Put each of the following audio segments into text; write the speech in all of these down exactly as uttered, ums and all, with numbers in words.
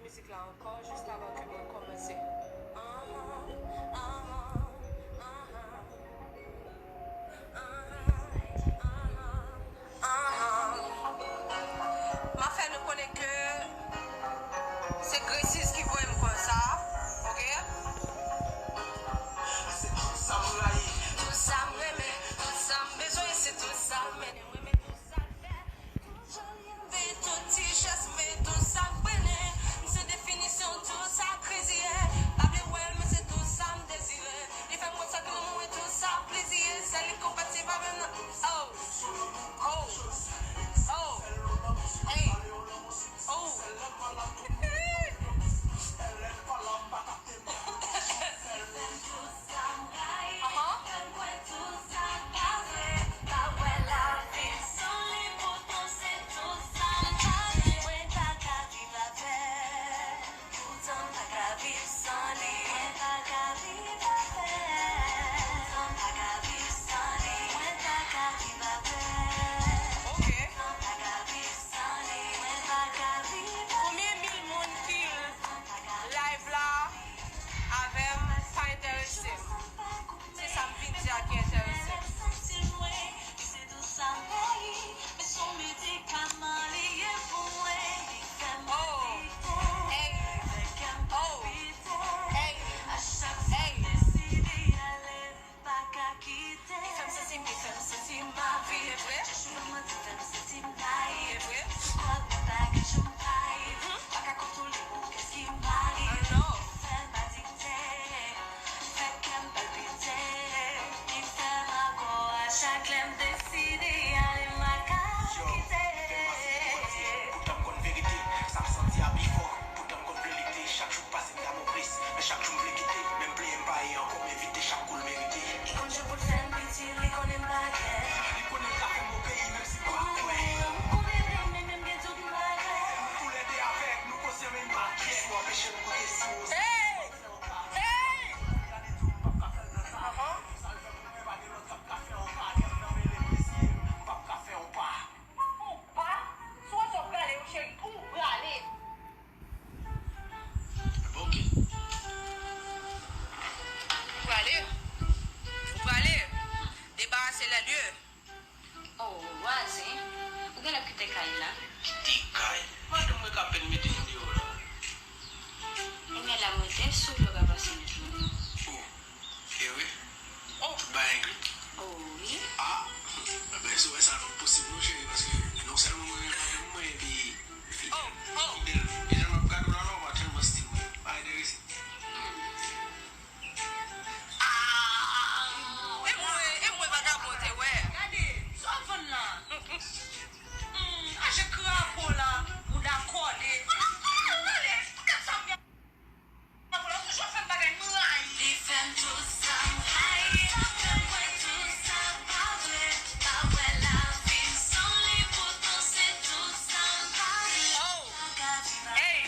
Mizik la ankò, jis avan ke mwen kòmanse. Anhan, anhan, anhan, anhan, anhan. M ap fè nou konnen ke se Gracies ki voye m konsa, oke? Se tout sa m rayi, tout sa m renmen, tout sa m bezwen, se tout sa m mennen, mwen renmen tout sa l fè. Tout jan l yembe, tout ti jès, men tout sa k prenen. M se definisyon tout sa k kriziye. Pa vle wè l, men se tout sa m dezire. Li fè m konn sa k lanmou e tout sa k plezi ye. Sèl li konpatib avè m nan. Oh, oh, oh, hey, oh. Ok. Konbyen mil moun ki live la avè m pa enterese m. Se sa m vin di a ki enterese m. Oh. Hey. Oh. Hey. Hey. Li fè m santi, li fè m santi m pa vle vre. Li fè m santi m pa vle vre. Mhm. Ah non. Yo, fè m pase pou konn verite. Poutan m konn verite, sa m santi a pi fò. Poutan m konn vle lite, chak jou k pase m ta bon plis. Men chak jou m vle kite, men m pleye m pa ye ankò, m envite chak kou l merite. Li konn jwe pou l fè m piti, li konnen m pa kè. Li konnen l ka fè m obeyi, menm si m pa kwè. Ou konnen byen, men menm gen dout m pa kè. Nou toulède avèg, nou konsyan, men m pa kyè. Si w anpeche m koute, si w oze. Hey! Hey! Ahan. Ou pa fè yon pa. Si w wè sa w prale, wi cheri, ou prale. Ok. Ou prale. Ou prale. Debarase lè lye. Oh, vwazen, ou genlè kite kay la. Kite kay? Madanm mwen k apèn mete m deyò la. Ebyen la mwen te sou lè w ka pase met mwen. Oh, e wi. Oh. Tout bagay klè. Oh, wi. Ah, ebyen si w wè sa pa posib non cheri, paske non sèlman mwen renmen madanm mwen, epi fidèl, fidèl. E jan m ap gade w la la, w pa tèlman stil mwen. Pa enterese. Ah! E mwen, e mwen vagabon te wè. Gade, sa w vann la? Hmm, aje krapo la, bouda kòde. Gade, gade, gade sa m gen. Krapo la, toujou ap fè m bagay m rayi. Li fè m tout sa m rayi, fè m kwè tout sa m pa vle, pa wè lavi m san li, poutan se tout sa m pa vle. Oh! Hey!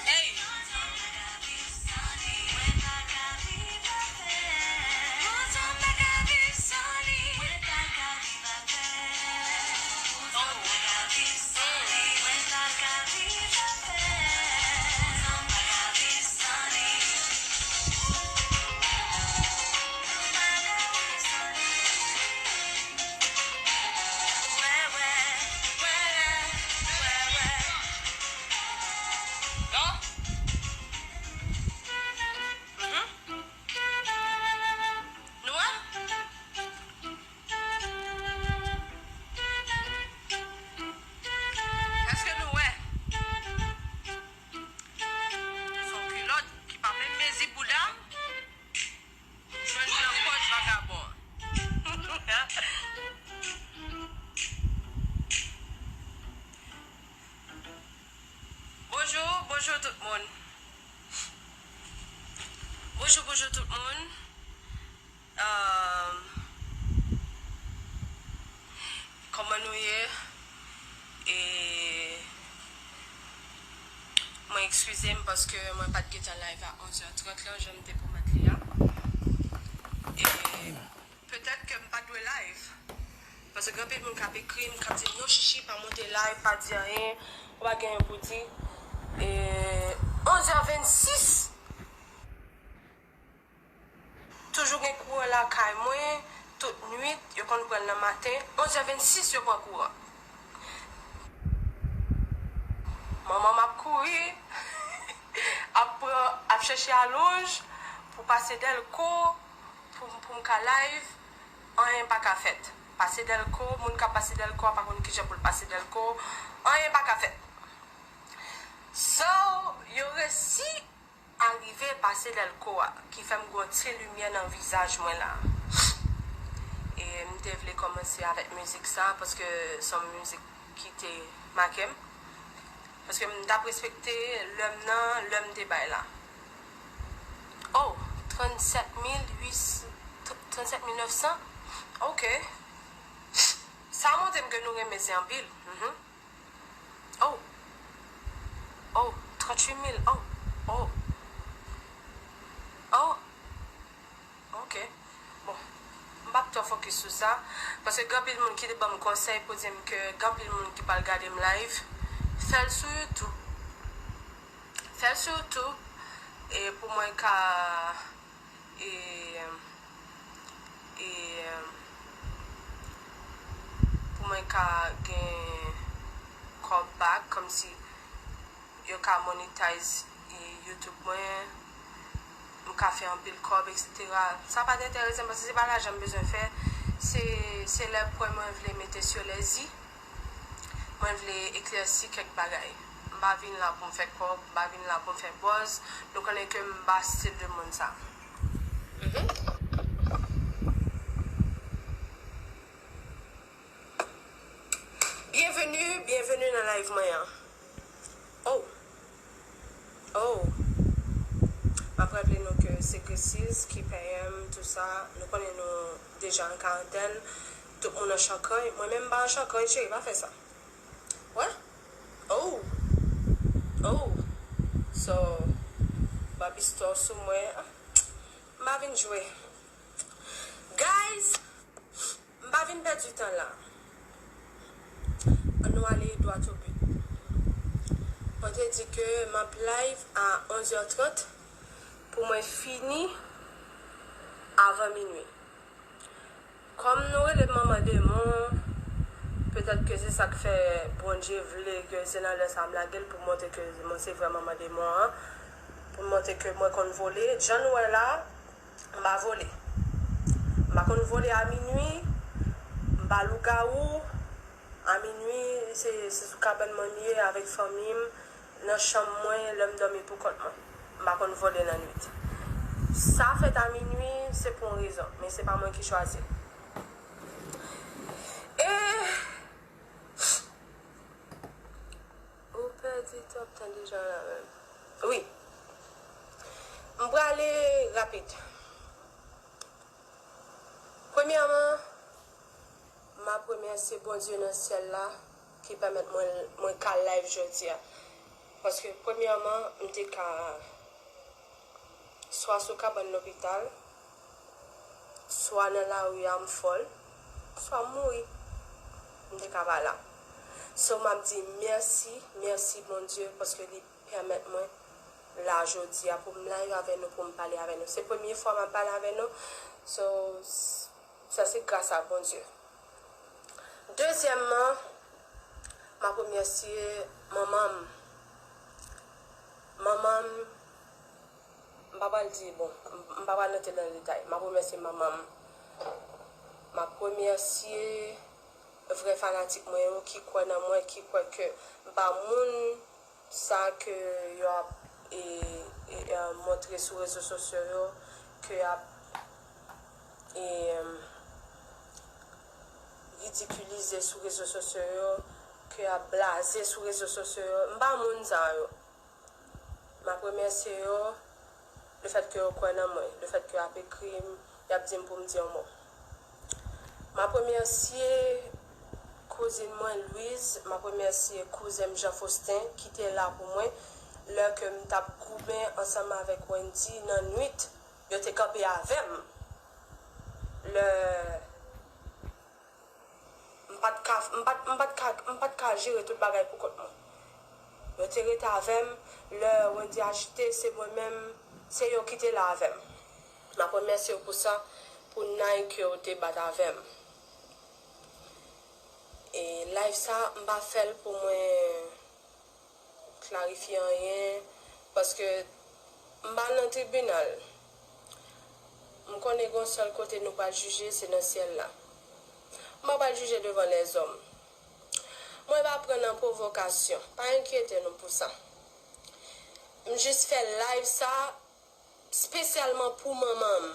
Hey! Non? Mhm. Nou wè? Èske nou wè? Son kilòt ki pa menm mezi bouda m. Jwenn nan pòch vagabon. Bonjou, bonjou tout moun. Bonjou, bonjou tout moun. Ahn, kòman nou ye? E mwen eskize m paske mwen pa t gentan live a onzè trant lan, jan m te pwomèt li a. E petèt ke m pa t dwe live. Paske gen anpil moun k ap ekri m, k ap di m, "Non, Chichi, pa monte live, pa di anyen, ou pa gen anyen pou di." E Onzè vennsis. Toujou gen kouran lakay mwen, tout nwit, yo konn pran l nan maten, onzè vennsis yo pran kouran. Manman m ap kouri, ap pran, ap chèche alonj pou pase Dèlko, pou, pou m ka live, anyen pa ka fèt. Pase Dèlko, moun k ap pase Dèlko a pa konn kijan pou l pase Dèlko, anyen pa ka fèt. So, yo resi arive pase Dèlko a, ki fè m gon ti limyè nan vizaj mwen la. E m te vle kòmanse avèk mizik sa, paske se yon mizik ki te make m. Paske m t ap respekte lè m nan, lè m te bay la. Oh, trannsèt mil uit, trannsèt mil nèf san? Ok. Sa montre m ke nou renmen se anpil. Mhm. Oh. Oh, tranntuit mil. Oh. Oh. Oh. Ok. Bon. M p ap twò fokis sou sa. Paske gen anpil moun ki te ban m konsèy pou di m ke gen anpil moun ki pral gade m live. Fè l sou YouTube. Fè l sou YouTube. E pou mwen ka e, e, pou mwen ka gen kòb back, kòmsi yo ka monetize, e, YouTube mwen, m ka fè anpil kòb, et cetera. Sa pa t enterese m, paske se pa lajan m bezwen fè, se, se lè pwen mwen vle mete sur les i. Mwen vle eklèsi kèk bagay. M pa vin la pou m fè kòb, m pa vin la pou m fè buzz. Nou konnen ke m pa stil de moun sa. Mhm. Byenveni, byenveni nan live mwen an. Oh. Oh. M ap raple nou ke se Gracies ki peye m, tou sa. Nou konnen nou deja an karantèn. Tout moun an chankany. Mwen menm m pa an chankany, cheri, pa fè sa. Wè? Oh. Oh. So, Barbie Store sou mwen. Ah, m pa vin jwe. Guys, m pa vin pèdi tan la. Ann nou ale dwat o bi. Mwen te di ke m ap live a onzè trant pou mwen fini avan minui. Kòm nou rele m manman demon, petèt ke se sa k fè Bondye vle ke se nan lè sa a m lage l pou montre ke mwen se vrè manman demon an, pou montre ke mwen konn vole. Jan nou wè la, m pa vole. M pa konn vole a minui, m pa lougawou. A minui, se, se sou kabann mwen m ye avèk fanmi m, nan chanm mwen, lè m dòmi pou kont mwen. M pa konn vole nan nwit. Sa fèt a minui, se pou yon rezon, men se pa mwen ki chwazi l. E ou pèdi twòp tan deja la menm. Wi. M prale rapid. Premyèman, m ap remèsye Bondye nan syèl la ki pèmèt mwen, mwen ka live jodi a. Paske, premyèman, m te ka swa sou kabann lopital, swa nan lari a m fòl, swa m mouri. M te ka pa la. So, m ap di mèsi, mèsi Bondye, paske li pèmèt mwen la jodi a pou m live avè nou, pou m pale avè nou. Se premye fwa m ap pale avè nou. So, s-, sa se gras a Bondye. Dezyèmman, m ap remèsye manman m. Manman m, m pa pral di, bon, m, m pa pral rantre nan detay. M ap remèsye manman m. M ap remèsye vrè fanatik mwen yo ki kwè nan mwen, ki kwè ke m pa moun sa ke yo ap, e, e, e, montre sou rezo sosyo yo, ke y ap, e, ridikilize sou rezo sosyo yo, ke y ap blaze sou rezo sosyo yo. M pa moun sa yo. M ap remèsye yo, lefètke yo kwè nan mwen, lefètke y ap ekri m, y ap di m pou m di yon mo. M ap remèsye kouzin mwen, Louise, m ap remèsye kouzen m, Jean Faustin, ki te la pou mwen, lè ke m t ap goumen ansanm avèk Wendy nan nwit, yo te kanpe avè m. Lè m pa t ka, m pa t, m pa t ka, m pa t ka jere tout bagay pou kont mwen. Yo te rete avè m, Lè Wendy ajite, se mwen menm, se yo ki te la avè m. M ap remèsye yo pou sa, pou nay ke yo te bat avè m. E live sa, m pa fè l pou mwen klarifye anyen, paske m pa nan tribinal. M konnen gon sèl kote nou pral jije, se nan syèl la. M pa pral jije devan lèzòm. Mwen pa pran nan pwovokasyon. Pa enkyete nou pou sa. M jis fè live sa espesyalman pou manman m.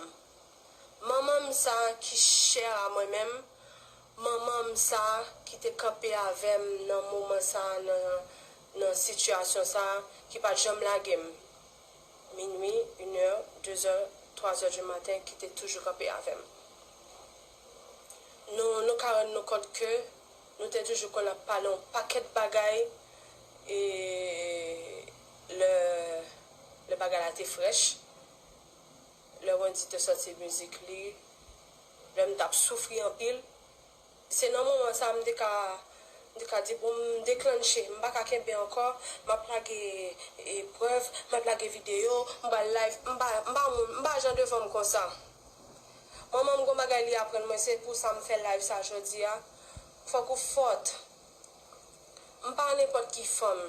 Manman m sa ki chè a mwen menm, manman m sa ki te kanpe avè m nan moman sa, nan, nan sitiyasyon sa, ki pa t janm lage m. Minui, inè, dezè, twazè di maten, ki te toujou kanpe avè m. Nou, nou ka rann nou kont ke nou te toujou konn ap pale yon pakèt bagay, e lè, lè bagay la te frèch, lè Wendy te sòti mizik li, lè m t ap soufri anpil, se nan moman sa a m te ka, m te ka di, bon, m deklanche, m pa ka kenbe ankò, m ap lage, e, prèv, m ap lage videyo, m pral live, m pa, m pa moun, m pa jan de fanm konsa. Manman m gon bagay li aprann mwen, se pou sa m fè live sa jodi a. Fòk ou fòt. M pa nenpòt ki fanm.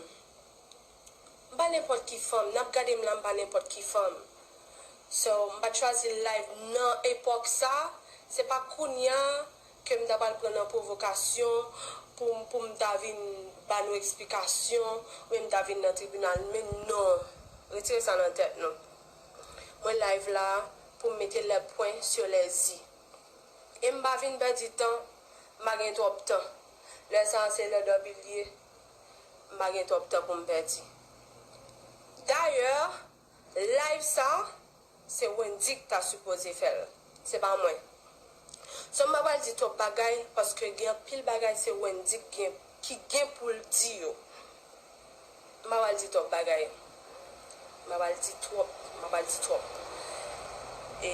M pa nenpòt ki fanm. N ap gade m la, m pa nenpòt ki fanm. So, m pa t chwazi live nan epòk sa. Se pa kounye a ke m ta pral pran nan pwovokasyon pou, pou m ta vin ba nou eksplikasyon, oubyen m ta vin nan tribinal. Men non, retire sa nan tèt nou. Mwen live la pou m mete les points sur les i. E m pa vin pèdi tan, m pa gen twòp tan. Lè sa a se lè dòmi l ye, m pa gen twòp tan pou m pèdi. Dayè, live sa, se Wendy ki ta sipoze fè l. Se pa mwen. So, m pa pral di twòp bagay, paske gen anpil bagay se Wendy ki gen, ki gen pou l di yo. M pa pral di twòp bagay. M pa pral di twòp, m pa pral di twòp. E,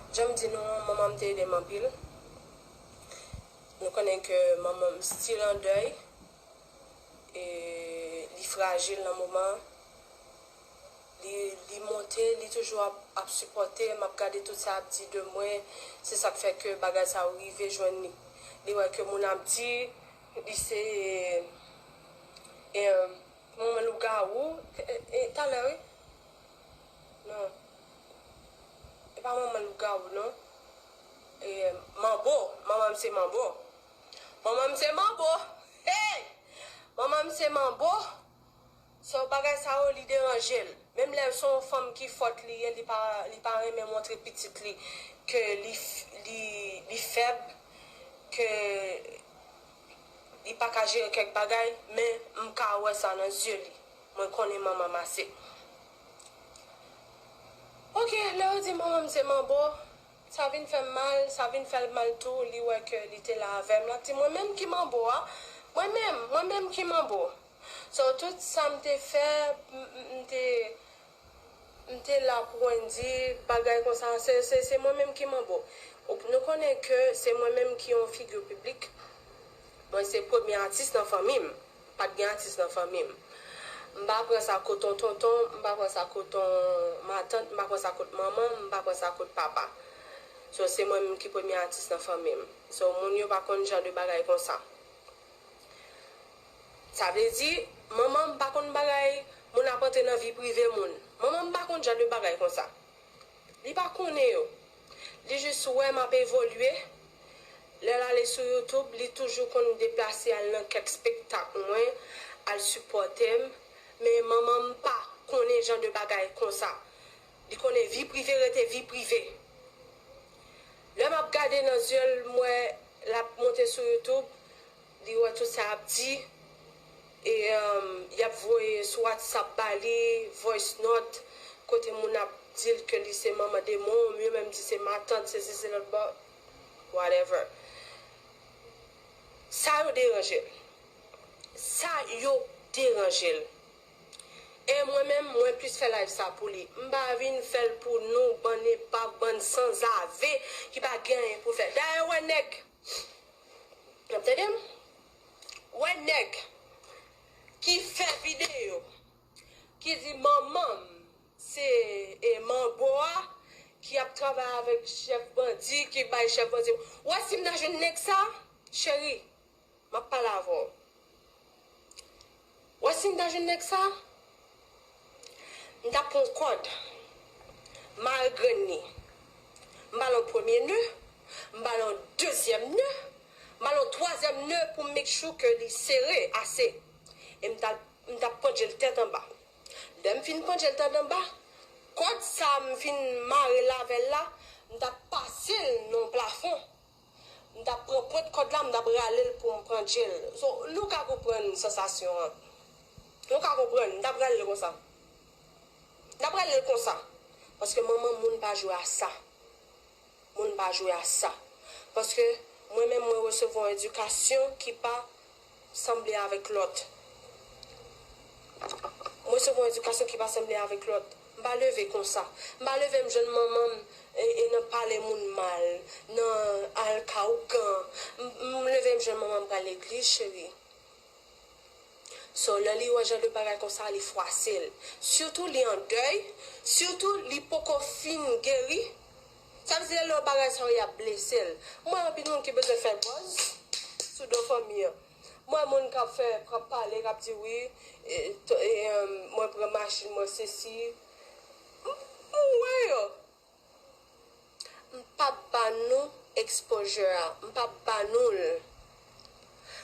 jan m di nou an, manman m te ede m anpil. Nou konnen ke manman m still an dèy. E, li frajil nan moman an. Li, li monte, li toujou ap, ap sipòte m, ap gade tout sa ap di de mwen. Se sa k fè ke bagay sa yo rive jwenn li. Li wè ke moun ap di, li se, e, manman lougawou. E, e, talè, wi. Non. E pa manman lougawou, non. E, manbo. Manman m se manbo. Manman m se manbo. Hey! Manman m se manbo. So, bagay sa yo, li deranje l. Menm lè se yon fanm ki fòt li ye, li pa, li pa renmen montre pitit li ke li f-, li, li fèb, ke li pa ka jere kèk bagay, men m ka wè sa nan zye li. Mwen konnen manman m ase. Oke, lè yo di manman m se manbo, sa vin fè m mal, sa vin fè l mal tou, li wè ke li te la avè m, l ap di mwen menm ki manbo a, mwen menm, mwen menm ki manbo. So, tout sa m te fè, m, m, m te, m te la pou Wendy, bagay konsa, se, se, se mwen menm ki manbo. Ou, nou konnen ke se mwen menm ki yon figi piblik. Mwen se premye atis nan fanmi m. Pa t gen atis nan fanmi m. M pa pran sa kot yon tonton, m pa pran sa kot yon matant, m pa pran sa kot manman m, m pa pran sa kot papa. So, se mwen menm ki premye atis nan fanmi m. So, moun yo pa konn jan de bagay konsa. Sa vle di, manman m pa konn bagay, moun ap antre nan vi prive moun. Manman m pa konn jan de bagay konsa. Li pa konnen yo. Li jis wè m ap evolye. Lè l ale sou YouTube, li toujou konn deplase al nan kèk spektak mwen, al sipòte m. Men manman m pa konnen jan de bagay konsa. Li konnen vi prive rete vi prive. Lè m ap gade nan zye l, m wè l ap monte sou YouTube, li wè tout sa y ap di, e, um, y ap voye sou WhatsApp ba li, voice note, kote moun ap di l ke li se manman demon, yo menm di se matant, se sesi, se lòt bò, whatever. Sa yo deranje l. Sa yo deranje l. E mwen menm, mwen plis fè live sa pou li. M pa vin fè l pou nou, bann epav, bann sanzave ki pa gen anyen pou fè. Dayè, wè nèg, n ap tande m? Wè nèg ki fè videyo, ki di manman m se e manbo a ki ap travay avèk chèf bandi, ki bay chèf bandi. Ou wè si m ta jwenn nèg sa, cheri, m ap pale avè w. Ou wè si m ta jwenn nèg sa, m ta pran kòd, mare grenn li. M ba l yon premye ne, m ba l yon dezyèm ne, m ba l yon twazyèm ne pou m make sure ke li sere ase. E m ta, m ta pandje l tèt anba. Lè m fin pandje l tèt anba, kòd sa m fin mare l avè l la, m ta pase l nan plafon. M ta pran pwent kòd la, m ta rale l pou m pandje l. So, nou ka konprann sansasyon an. Nou ka konprann, m ta rale l konsa. M ta rale l konsa. Paske manman moun pa jwe a sa. Moun pa jwe a sa. Paske mwen menm mwen resevwa yon edikasyon ki pa sanble avèk lòt. Mwen resevwa yon edikasyon ki pa sanble avèk lòt. M pa leve konsa. M pa leve m jwenn manman m e, e nan pale moun mal, nan al ka ougan. M, m leve m jwenn manman m pral legliz, cheri. So, lè li wè jan de bagay konsa, li fwase l. Sitou li an dèy, sitou li poko fin geri. Sa vle di lè yon bagay sa yo y ap blese l. M wè anpil moun ki bezwen fè buzz sou do fanmi an. M wè moun k ap fè, k ap pale, k ap di wi, e, to- e, em, mwen pran machin, mwen sesi. M, m wè yo. M p ap ba nou exposure a. M p ap ba nou l.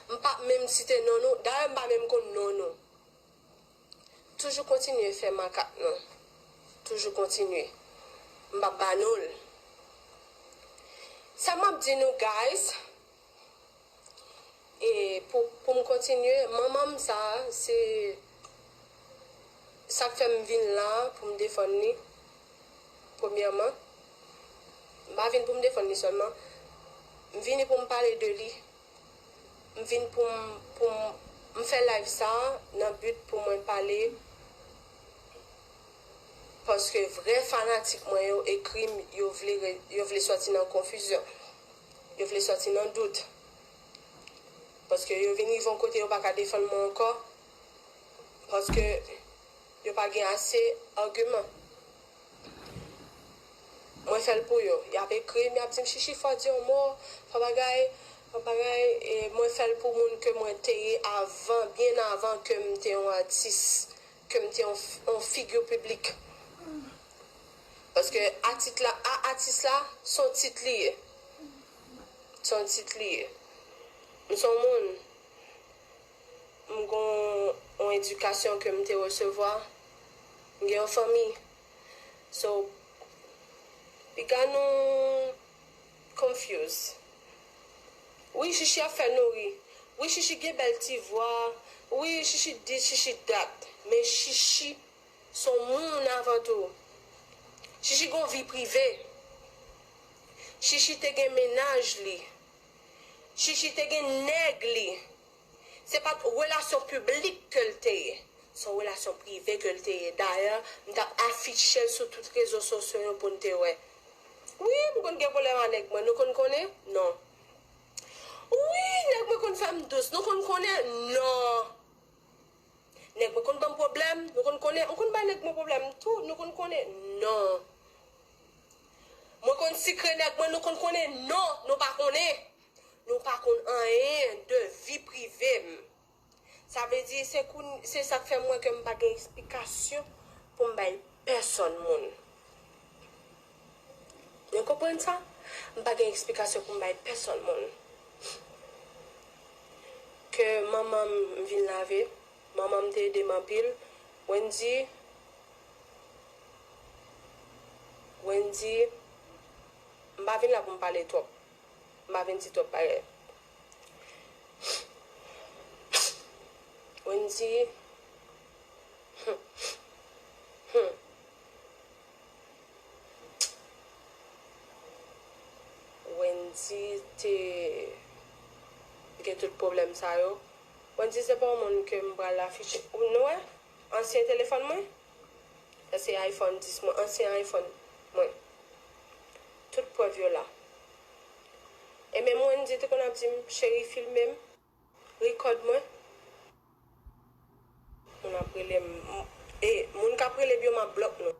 M p ap menm site non nou. Dayè, m pa menm konn non nou. Toujou kontinye fè makak nou. Toujou kontinye. M p ap ba nou l. Sa m ap di nou, guys, e pou, pou m kontinye, manman m sa, se sa k fè m vin la pou m defann li, premyèman. M pa vin pou m defann li sèlman. M vini pou m pale de li. M vin pou m, pou m, m fè live sa nan but pou mwen pale, paske vrè fanatik mwen yo ekri m, yo vle re- yo vle sòti nan konfizyon, yo vle sòti nan dout, paske yo vin rive yon kote yo pa ka defann mwen ankò, paske yo pa gen ase agiman. Mwen fè l pou yo. Y ap ekri m, y ap di m, "Chichi, fò di yon mo, fò bagay, fò bagay." E mwen fè l pou moun ke mwen te ye avan, byen avan ke m te yon atis, ke m te yon, yon figi piblik. Paske atit la, a- atis la, se yon tit li ye. Se yon tit li ye. M se yon moun, m gon yon edikasyon ke m te resevwa. M gen yon fanmi. So, piga nou confuse. Wi, Chichi ap fè nou ri. Wi, Chichi gen bèl ti vwa. Wi, Chichi dis, Chichi dat. Men Chichi se yon moun avan tou. Chichi gon vi prive. Chichi te gen mennaj li. Chichi te gen nèg li. Se pa t relasyon piblik ke l te ye. Se yon relasyon prive ke l te ye. Dayè, m t ap afiche l sou tout rezo sosyo yo pou n te wè. Wi, m konn gen pwoblèm a nèg mwen. Nou konn konnen? Non. Wi, nèg mwen konn fè m dous. Nou konn konnen? Non. Nèg mwen konn ban m pwoblèm. Nou konn konnen? M konn bay nèg mwen pwoblèm tou. Nou konn konnen? Non. Mwen konn sikre nèg mwen. Nou konn konnen? Non, nou pa konnen. Nou pa konn anyen de vi prive m. Sa vle di, se koun- se sa k fè m wè ke m pa gen eksplikasyon pou m bay pèsonn moun. Nou konprann sa? M pa gen eksplikasyon pou m bay pèsonn moun. Ke manman m vin lave, manman m te ede m anpil. Wendy, Wendy, m pa vin la pou m pale twòp. M pa vin di twòp bagay. Wendy, Wendy te gen tout pwoblèm sa yo. Wendy se pa yon moun ke m pral afiche. Ou nou wè? Ansyen telefòn mwen? Sa se iPhone dis mwen, ansyen iPhone mwen. Tout prèv yo la. E menm Wendy te konn ap di m, "Cheri, filme m, rekòd mwen." Moun ap rele m, m- E moun k ap rele m yo, m ap blòk nou.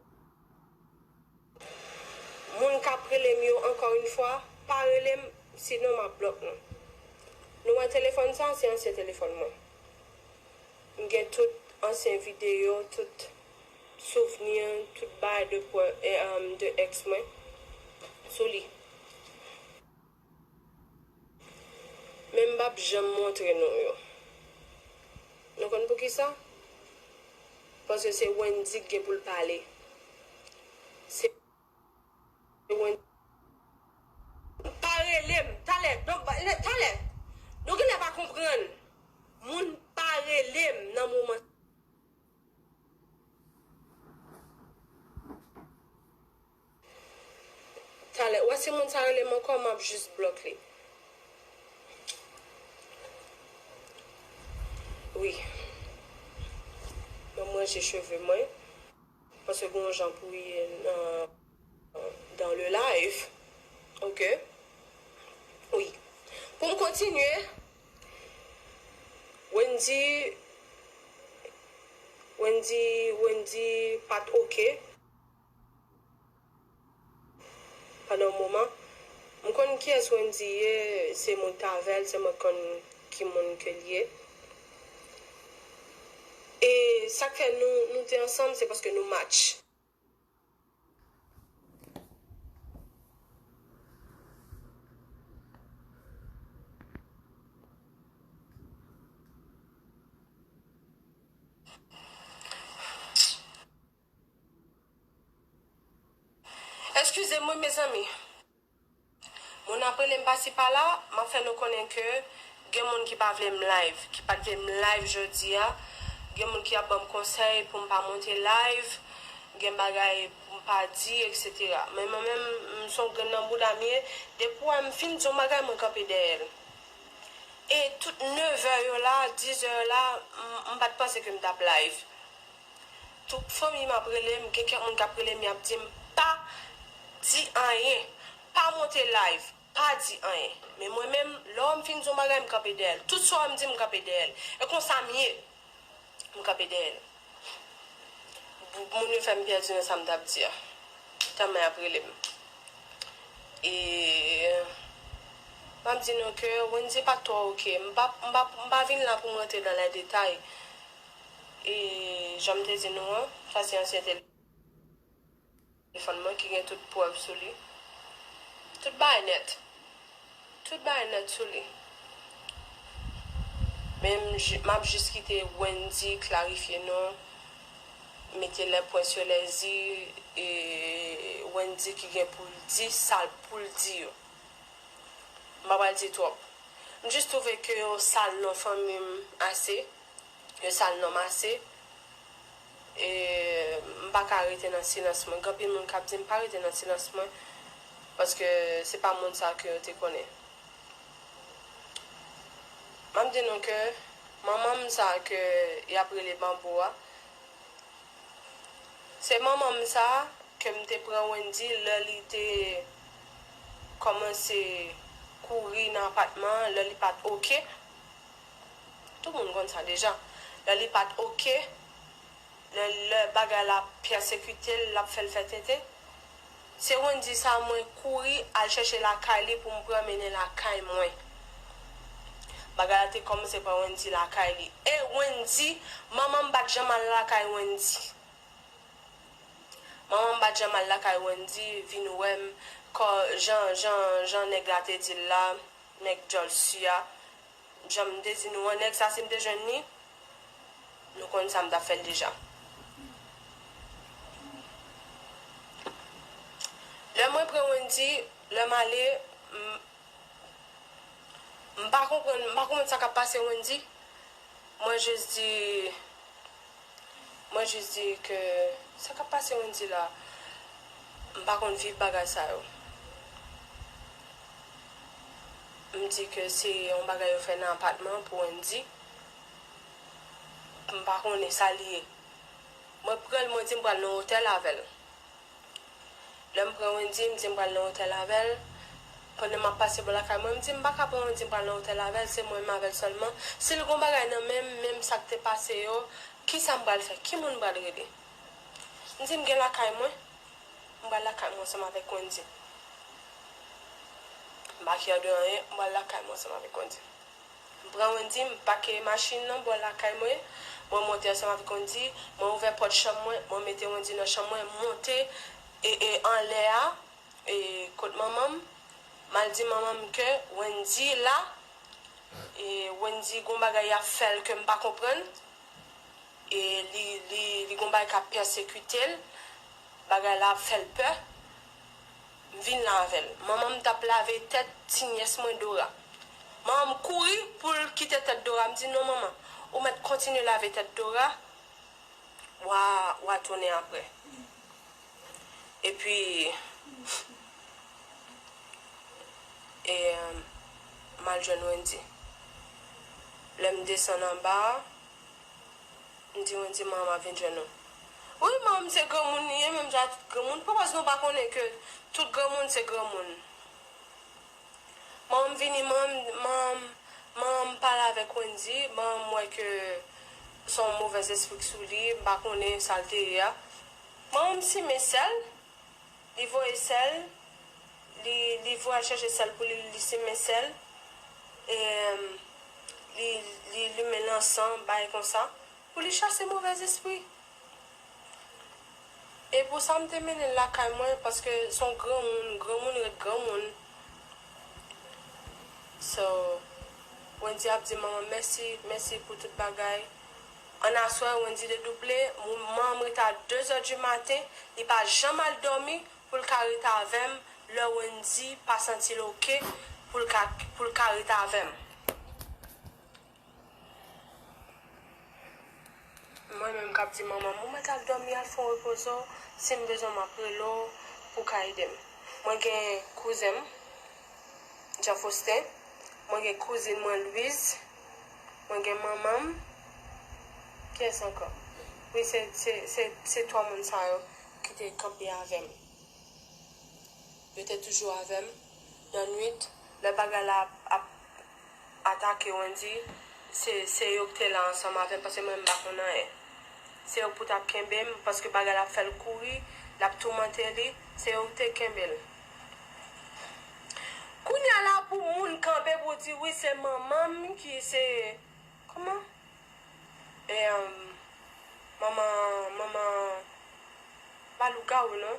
Moun k ap rele m yo, encore une fois, pa rele m, sinon m ap blòk nou. Nou wè telefòn sa, se ansyen telefòn mwen. M gen tout ansyen videyo, tout souvni, tout bagay de, pwè- e, um, de ex mwen sou li. Men m p ap janm montre nou yo. Nou konn poukisa? Paske se Wendy k gen pou l pale. Se Wendy. Pa rele m. Talè, donk, talè. Nou genlè pa konprann. Moun pa rele m nan moman. Talè, w wè si moun sa rele m ankò, m ap jis blòk li. Wi. Ban m ranje cheve mwen. Paske gen yon jan pou ye nan, dans le live. Ok. Wi. Pou m kontinye, Wendy, Wendy, Wendy pa t ok. Pandan yon moman, m konn kiyès Wendy ye, se moun t avè l, se mwen k konn ki moun ke l ye. E sa k fè nou, nou te ansanm, se paske nou match. Eskize m wi, mezanmi. Moun ap rele m pasi pala, m ap fè nou konnen ke gen moun ki pa vle m live, ki pa t vle m live jodi a. Gen moun ki ap ban m konsèy pou m pa monte live, gen bagay pou m pa di, et cetera. Men mwen menm, m se yon grenn nan bouda m ye. Depi w wè m fin di yon bagay, mwen kanpe dèyè l. E tout nevè yo la, dizè yo la, m, m pa t panse ke m t ap live. Tout fanmi m ap rele m, gen kèk moun k ap rele m, y ap di m, "Pa di anyen, pa monte live, pa di anyen." Men mwen menm, lè w wè m fin di yon bagay, m kanpe dèyè l. Tout sa w wè m di, m kanpe dèyè l. E konsa m ye. M kanpe dèyè l. Moun yo fè m pèdi nan sa m t ap di a. Tèlman y ap rele m. E m ap di nou ke Wendy pa t twò ok. M pa, m pa, m pa vin la pou m rantre dans les détails. E jan m te di nou an, sa se ansyen telefòn mwen ki gen tout prèv sou li. Tout bagay nèt. Tout bagay nèt sou li. Men m, m ap jis kite Wendy klarifye non, mete les points sur les i, e Wendy ki gen pou l di sa l pou l di yo. M pa pral di twòp. M jis twouve ke yo sal non fanmi m ase. Yo sal non m ase. E m pa ka rete nan silans mwen. Gen anpil moun k ap di m pa rete nan silans mwen. Paske se pa moun sa ke yo te konnen. M ap di nou ke manman m sa ke y ap rele Banbo a, se manman m sa ke m te pran Wendy lè li te kòmanse kouri nan apatman an, lè li pa t ok. Tout moun konn sa deja. Lè li pa t ok, lè, lè bagay la pèsekite l, l ap fè l fè tenten. Se Wendy sa mwen kouri al chèche lakay li pou m pran mennen lakay mwen. Bagay la te kòmanse pran Wendy lakay li. E Wendy, manman m pa t janm al lakay Wendy. Manman m pa t janm al lakay Wendy, vin wè m, kò, jan, jan, jan nèg la te di l la, nèg djòl si a. Jan m te di nou an, nèg sa, si m te jwenn li, nou konn sa m t ap fè l deja. Lè mwen pran Wendy, lè m ale, m, m pa konprann, m pa konprann sa k ap pase Wendy. Mwen jis di, Mwen jis di ke sa k ap pase Wendy la, m pa konn viv bagay sa yo. M di ke se yon bagay yo fè nan apatman pou Wendy. M pa konnen sa li ye. Mwen pran l, mwen di m pral nan otèl avè l. Lè m pran Wendy, m di m pral nan otèl avè l. Pandan m ap pase bò lakay mwen, m di m pa ka pran Wendy, m pral nan otèl avè l, se mwen menm avè l sèlman. Si l gon bagay nan men m, menm sa k te pase yo, Kisa m pral fè? Ki moun m pral rele? M di m gen lakay mwen. M pral lakay mwen ansanm avèk Wendy. M pa kyè de anyen, m pral lakay mwen ansanm avèk Wendy. M pran Wendy, m pake machin nan bò lakay mwen. Mwen monte ansanm avèk Wendy. Mwen ouvè pòt chanm mwen, mwen mete Wendy nan chanm mwen, m monte e, e anlè a, e kot manman m. M al di manman m ke Wendy la, e Wendy gon bagay y ap fè l ke m pa konprann. E li, li, li gon bagay k ap pèsekite l. Bagay la ap fè l pè. M vin la avè l. Manman m t ap lave tèt ti nyès mwen Dora. Manman m kouri pou l kite tèt Dora. M di, "Non, manman, ou mèt kontinye lave tèt Dora. W a, w a tounen apre." Epi, e, m al jwenn Wendy. Lè m desann anba a, m di Wendy, "Manman m ap vin jwenn ou." Wi, manman m se granmoun li ye, menm jan ak tout granmoun. Poukisa nou pa konnen ke tout granmoun se granmoun? Manman m vini, manman m, manman m, manman m pale avèk Wendy, manman m wè ke se yon movèz espri k sou li, m pa konnen sa l te ye a. Manman m simen sèl, li voye sèl, li, li voye al chèche sèl pou li, li simen sèl, e, li, li limen lansan, bagay konsa, pou li chase movèz espri. E pou sa m te mennen l lakay mwen, paske se yon granmoun, granmoun ret granmoun. So, Wendy ap di manman mèsi, mèsi pou tout bagay. Ann aswè, Wendy dedouble, manman m rete a de zè di maten, li pa janm al dòmi pou l ka rete avè m, lè Wendy pa santi l oke pou l ka, pou l ka rete avè m. Mwen menm k ap di manman m, "Ou mèt al dòmi, al fè yon repoze w, si m bezwen w, m ap rele w pou w ka ede m." Mwen gen kouzen m, Jean Faustin, mwen gen kouzin mwen, Louise, mwen gen manman m, kiyès ankò? Wi, se, se, se, se twa moun sa yo ki te kanpe avè m. Yo te toujou avè m. Nan nwit, lè bagay la ap, ap atake Wendy, se, se yo ki te la ansanm avè m, paske mwen, m pa konn anyen. Se yo ki pou t ap kenbe m, paske bagay la ap fè l kouri, l ap toumante li, se yo ki te kenbe l. Kounye a la, pou moun kanpe pou di, "Wi, se manman m ki se," kòman? E, um, manman, manman, pa lougawou, non.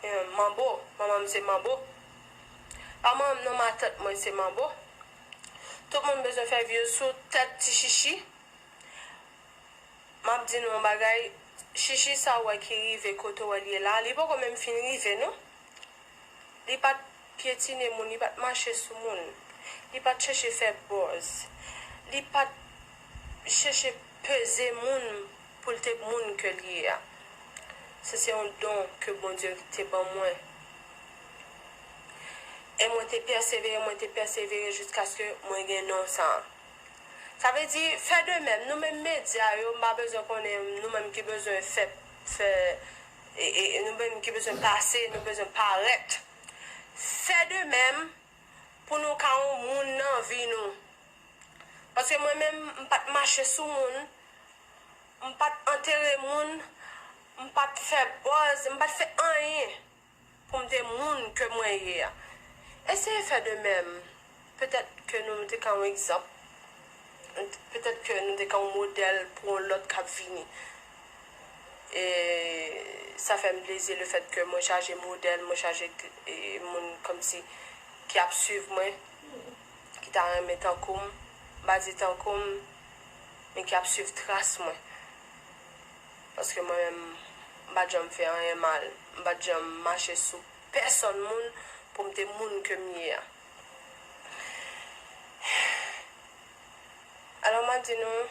E, manbo, manman m se manbo. Pa manman m non, matant mwen se manbo. Tout moun bezwen fè vye sou tèt ti chichi. M ap di nou yon bagay, chichi sa w wè ki rive kote w wè l ye la, li poko menm fin rive, non. Li pa t pyetine moun, li pa t mache sou moun, li pa t chèche fè buzz, li pa t chèche peze moun pou l te moun ke l ye a. Se, se yon don ke Bondye te ban mwen. E mwen te pèsevere, mwen te pèsevere jiskaske mwen gen non sa a. Sa vle di, fè de menm. Nou menm medya yo, m pa bezwen konnen, nou menm ki bezwen fè, fè, e, e, e nou menm ki bezwen pase, nou bezwen parèt. Fè de menm pou nou ka yon moun nan vi nou. Paske mwen menm, m pa t mache sou moun, m pa t antere moun, m pa t fè buzz, m pa t fè anyen pou m te moun ke mwen ye a. Eseye fè de menm. Petèt ke nou te ka yon egzanp. Petèt ke nou te ka yon modèl pou yon lòt k ap vini. E sa fè m plezi lefèt ke mwen chaje modèl, mwen chaje, e, moun kòmsi ki ap swiv mwen, ki ta renmen tankou m, m pa di tankou m, men ki ap swiv tras mwen. Paske mwen menm, m pa t janm fè anyen mal. M pa t janm mache sou pèsonn moun pou m te moun ke m ye a. Alò, m ap di nou,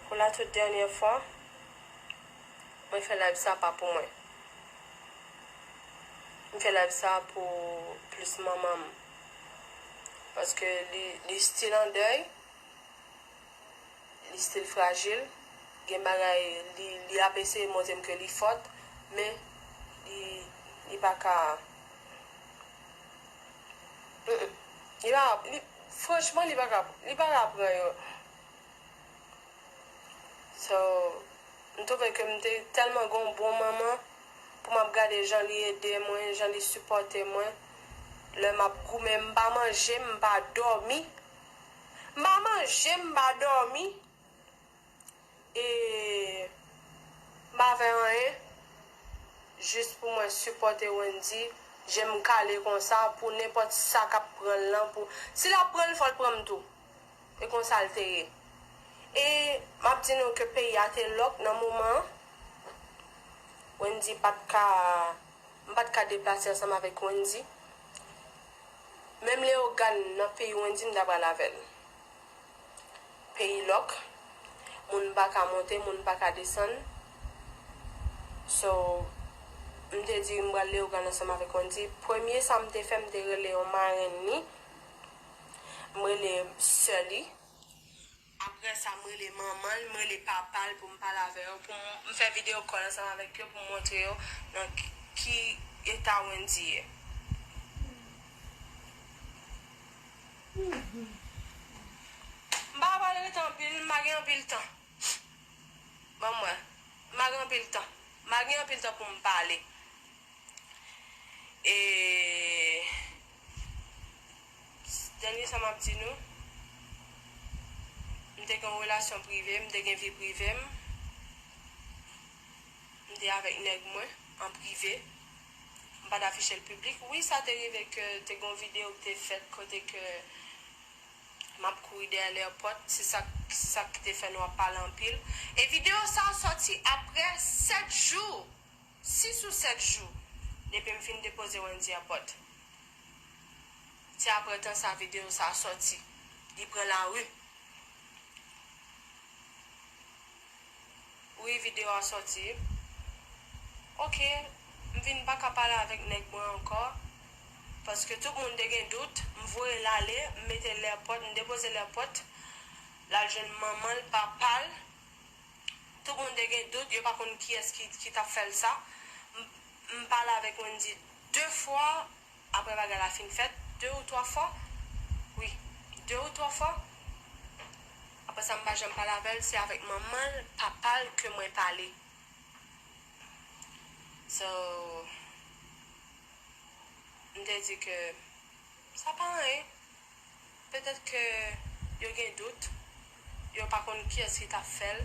pou la tout dènyè fwa, mwen fè live sa pa pou mwen. M fè live sa pou plis manman m. Paske li, li still an dèy. Li still frajil. Gen bagay, li, li ap eseye montre m ke li fòt, men li, li pa ka, mm, mm. Li pa, li, Franchman, li pa ka, li pa ka pran yo. So, m twouve ke m te tèlman gen yon bon manman pou m ap gade jan li ede mwen, jan li sipòte mwen. Lè m ap goumen, m pa manje, m pa dòmi. M pa manje, m pa dòmi. E m pa fè anyen. Jis pou mwen sipòte Wendy. Je m kale konsa pou nenpòt sa k ap pran l lan. Pou, si l ap pran l, fò l pran m tou. E konsa l te ye. E m ap di nou ke peyi a te lòk nan moman an. Wendy pa t ka, m pa t ka deplase ansanm avèk Wendy. Menm Leyogàn nan peyi Wendy, m ta pral avè l. Peyi lòk, moun pa ka monte, moun pa ka desann. So, m te di m pral Leyogàn ansanm avèk Wendy. Premye sa m te fè, m te rele yon marenn li. M rele sè li. Apre sa, m rele manman l, m rele papa l pou m pale avè yo, pou m, m fè video call ansanm avèk yo pou m montre yo nan ki, ki eta Wendy ye. M pa pral rete anpil, m pa gen anpil tan. Ban m wè. M pa gen anpil tan. M pa gen anpil tan pou m pale. E dènye sa m ap di nou, m te gen yon relasyon prive, m te gen vi prive m. M te avèk nèg mwen an prive. M pa t afiche l piblik. Wi, sa te rive ke te gen yon videyo ki te fèt kote ke m ap kouri dèyè lèpòt. Se sa, se sa ki te fè nou ap pale anpil. E videyo sa a sòti apre sèt jou, sis ou sèt jou, depi m fin depoze Wendy an pòt. Se apre tan sa videyo sa a sòti. Li pran lari. Wi, videyo a sòti. Oke, m vin pa ka pale avèk nèg mwen ankò. Paske tout moun te gen dout. M voye l ale, m mete l lèpòt, m depoze l lèpòt. L al jwenn manman l, papa l. Tout moun te gen dout, yo pa konn kiyès ki, ki t ap fè l sa. M, m pale avèk Wendy de fwa, apre bagay la fin fèt, de ou twa fwa. Wi, de ou twa fwa. Apre sa, m pa janm pale avè l, se avèk manman l, papa l ke mwen pale. So, m te di ke sa pa anyen. Petèt ke yo gen dout, yo pa konn kiyès ki t ap fè l.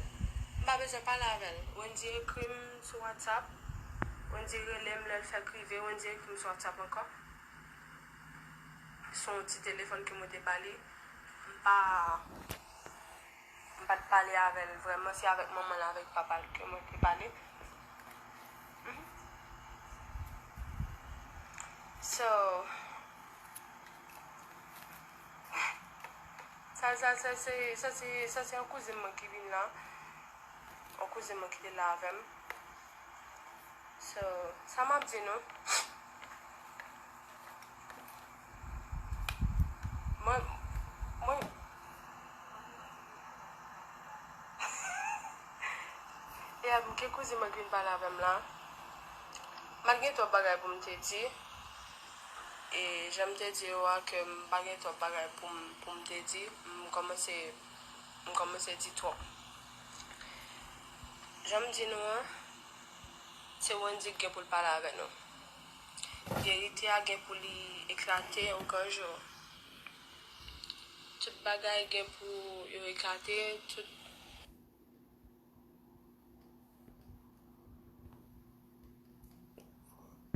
M pa bezwen pale avè l. Wendy ekri m sou WhatsApp. Wendy rele m lè l fèk rive. Wendy ekri m sou WhatsApp ankò. Se yon ti telefòn ke mwen te ba li. M pa, m pa t pale avè l vrèman. Se avèk manman l, avèk papa l ke mwen te pale. Mhm. So, Sa, sa, sa, se, sa, se, sa, se yon kouzin mwen ki vin la. Yon kouzin mwen ki te la avè m. So, sa m ap di nou. Mwen, mwen, e a gen kouzin mwen ki vin pale avè m la. M pa t gen twòp bagay pou m te di. E jan m te di yo a ke m pa gen twòp bagay pou m, pou m te di, m kòmanse, m kòmanse di twòp. Jan m di nou an, se Wendy ki gen pou l pale avè nou. Verite a gen pou li eklate yon gran jou. Tout bagay gen pou yo eklate, tout